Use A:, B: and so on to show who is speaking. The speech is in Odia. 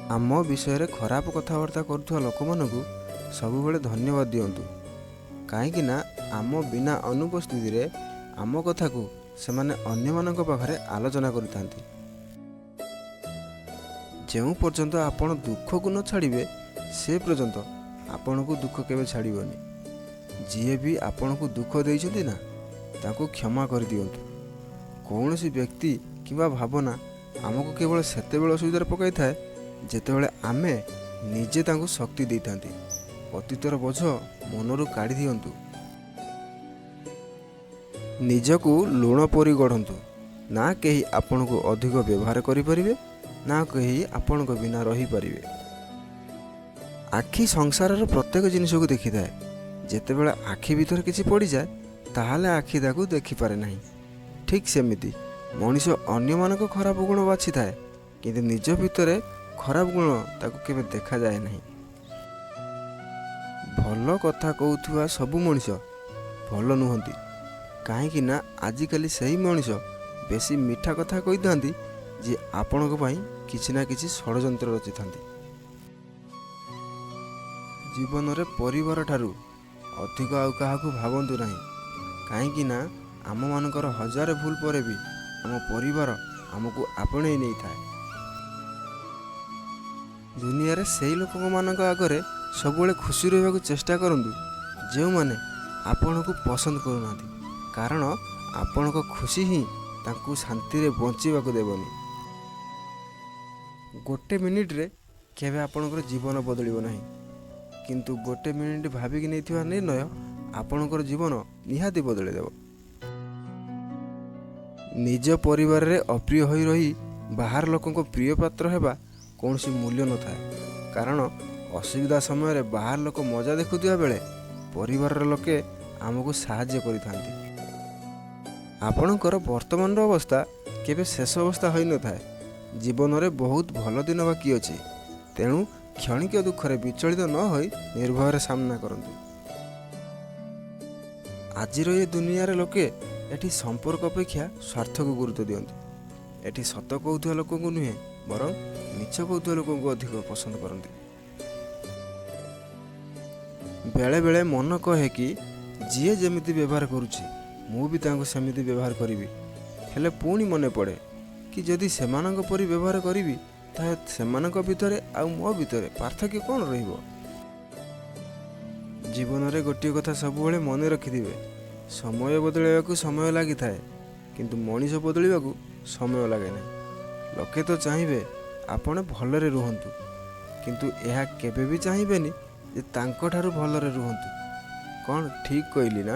A: ଆମ ବିଷୟରେ ଖରାପ କଥାବାର୍ତ୍ତା କରୁଥିବା ଲୋକମାନଙ୍କୁ ସବୁବେଳେ ଧନ୍ୟବାଦ ଦିଅନ୍ତୁ, କାହିଁକିନା ଆମ ବିନା ଅନୁପସ୍ଥିତିରେ ଆମ କଥାକୁ ସେମାନେ ଅନ୍ୟମାନଙ୍କ ପାଖରେ ଆଲୋଚନା କରିଥାନ୍ତି। ଯେଉଁ ପର୍ଯ୍ୟନ୍ତ ଆପଣ ଦୁଃଖକୁ ନ ଛାଡ଼ିବେ, ସେ ପର୍ଯ୍ୟନ୍ତ ଆପଣଙ୍କୁ ଦୁଃଖ କେବେ ଛାଡ଼ିବନି। ଯିଏ ବି ଆପଣଙ୍କୁ ଦୁଃଖ ଦେଇଛନ୍ତି ନା, ତାଙ୍କୁ କ୍ଷମା କରିଦିଅନ୍ତୁ। କୌଣସି ବ୍ୟକ୍ତି କିମ୍ବା ଭାବନା ଆମକୁ କେବଳ ସେତେବେଳେ ଅସୁବିଧାରେ ପକାଇଥାଏ, ଯେତେବେଳେ ଆମେ ନିଜେ ତାଙ୍କୁ ଶକ୍ତି ଦେଇଥାନ୍ତି। ଅତୀତର ବୋଝ ମନରୁ କାଢ଼ି ଦିଅନ୍ତୁ। ନିଜକୁ ଲୁଣ ପରି ଗଢ଼ନ୍ତୁ। ନା କେହି ଆପଣଙ୍କୁ ଅଧିକ ବ୍ୟବହାର କରିପାରିବେ, ନା କେହି ଆପଣଙ୍କ ବିନା ରହିପାରିବେ। ଆଖି ସଂସାରର ପ୍ରତ୍ୟେକ ଜିନିଷକୁ ଦେଖିଥାଏ। ଯେତେବେଳେ ଆଖି ଭିତରେ କିଛି ପଡ଼ିଯାଏ, ତାହେଲେ ଆଖି ତାକୁ ଦେଖିପାରେ ନାହିଁ। ଠିକ୍ ସେମିତି ମଣିଷ ଅନ୍ୟମାନଙ୍କ ଖରାପ ଗୁଣ ବାଛିଥାଏ, କିନ୍ତୁ ନିଜ ଭିତରେ ଖରାପ ଗୁଣ ତାକୁ କେବେ ଦେଖାଯାଏ ନାହିଁ। ଭଲ କଥା କହୁଥିବା ସବୁ ମଣିଷ ଭଲ ନୁହନ୍ତି, କାହିଁକି ନା ଆଜିକାଲି ସେହି ମଣିଷ ବେଶୀ ମିଠା କଥା କହିଥାନ୍ତି, ଯିଏ ଆପଣଙ୍କ ପାଇଁ କିଛି ନା କିଛି ଷଡ଼ଯନ୍ତ୍ର ରଚିଥାନ୍ତି। ଜୀବନରେ ପରିବାର ଠାରୁ ଅଧିକ ଆଉ କାହାକୁ ଭାବନ୍ତୁ ନାହିଁ, କାହିଁକି ନା ଆମମାନଙ୍କର ହଜାରେ ଭୁଲ ପରେ ବି ଆମ ପରିବାର ଆମକୁ ଆପଣେଇ ନେଇଥାଏ। ଦୁନିଆରେ ସେଇ ଲୋକମାନଙ୍କ ଆଗରେ ସବୁବେଳେ ଖୁସି ରହିବାକୁ ଚେଷ୍ଟା କରନ୍ତୁ, ଯେଉଁମାନେ ଆପଣଙ୍କୁ ପସନ୍ଦ କରୁନାହାନ୍ତି, କାରଣ ଆପଣଙ୍କ ଖୁସି ହିଁ ତାଙ୍କୁ ଶାନ୍ତିରେ ବଞ୍ଚିବାକୁ ଦେବନି। ଗୋଟେ ମିନିଟରେ କେବେ ଆପଣଙ୍କର ଜୀବନ ବଦଳିବ ନାହିଁ, କିନ୍ତୁ ଗୋଟେ ମିନିଟ୍ ଭାବିକି ନେଇଥିବା ନିର୍ଣ୍ଣୟ ଆପଣଙ୍କର ଜୀବନ ନିହାତି ବଦଳେଇ ଦେବ। ନିଜ ପରିବାରରେ ଅପ୍ରିୟ ହୋଇ ରହି ବାହାର ଲୋକଙ୍କ ପ୍ରିୟ ପାତ୍ର ହେବା କୌଣସି ମୂଲ୍ୟ ନଥାଏ, କାରଣ ଅସୁବିଧା ସମୟରେ ବାହାର ଲୋକ ମଜା ଦେଖୁଥିବା ବେଳେ ପରିବାରର ଲୋକେ ଆମକୁ ସାହାଯ୍ୟ କରିଥାନ୍ତି। ଆପଣଙ୍କର ବର୍ତ୍ତମାନର ଅବସ୍ଥା କେବେ ଶେଷ ଅବସ୍ଥା ହୋଇନଥାଏ। ଜୀବନରେ ବହୁତ ଭଲ ଦିନ ବାକି ଅଛି, ତେଣୁ କ୍ଷଣିକ ଦୁଃଖରେ ବିଚଳିତ ନ ହୋଇ ନିର୍ଭୟରେ ସାମ୍ନା କରନ୍ତୁ। ଆଜିର ଏ ଦୁନିଆରେ ଲୋକେ ଏଠି ସମ୍ପର୍କ ଅପେକ୍ଷା ସ୍ୱାର୍ଥକୁ ଗୁରୁତ୍ୱ ଦିଅନ୍ତି। ଏଠି ସତ କହୁଥିବା ଲୋକଙ୍କୁ ନୁହେଁ, ବରଂ ମିଛ କହୁଥିବା ଲୋକଙ୍କୁ ଅଧିକ ପସନ୍ଦ କରନ୍ତି। ବେଳେବେଳେ ମନ କହେ କି ଯିଏ ଯେମିତି ବ୍ୟବହାର କରୁଛି, ମୁଁ ବି ତାଙ୍କୁ ସେମିତି ବ୍ୟବହାର କରିବି। ହେଲେ ପୁଣି ମନେ ପଡ଼େ କି ଯଦି ସେମାନଙ୍କ ପରି ବ୍ୟବହାର କରିବି, ତାହେଲେ ସେମାନଙ୍କ ଭିତରେ ଆଉ ମୋ ଭିତରେ ପାର୍ଥକ୍ୟ କ'ଣ ରହିବ? ଜୀବନରେ ଗୋଟିଏ କଥା ସବୁବେଳେ ମନେ ରଖିଥିବେ, ସମୟ ବଦଳାଇବାକୁ ସମୟ ଲାଗିଥାଏ, କିନ୍ତୁ ମଣିଷ ବଦଳିବାକୁ ସମୟ ଲାଗେ ନାହିଁ। ଲୋକେ ତ ଚାହିଁବେ ଆପଣ ଭଲରେ ରୁହନ୍ତୁ, କିନ୍ତୁ ଏହା କେବେ ବି ଚାହିଁବେନି ଯେ ତାଙ୍କଠାରୁ ଭଲରେ ରୁହନ୍ତୁ। କ'ଣ ଠିକ୍ କହିଲି ନା?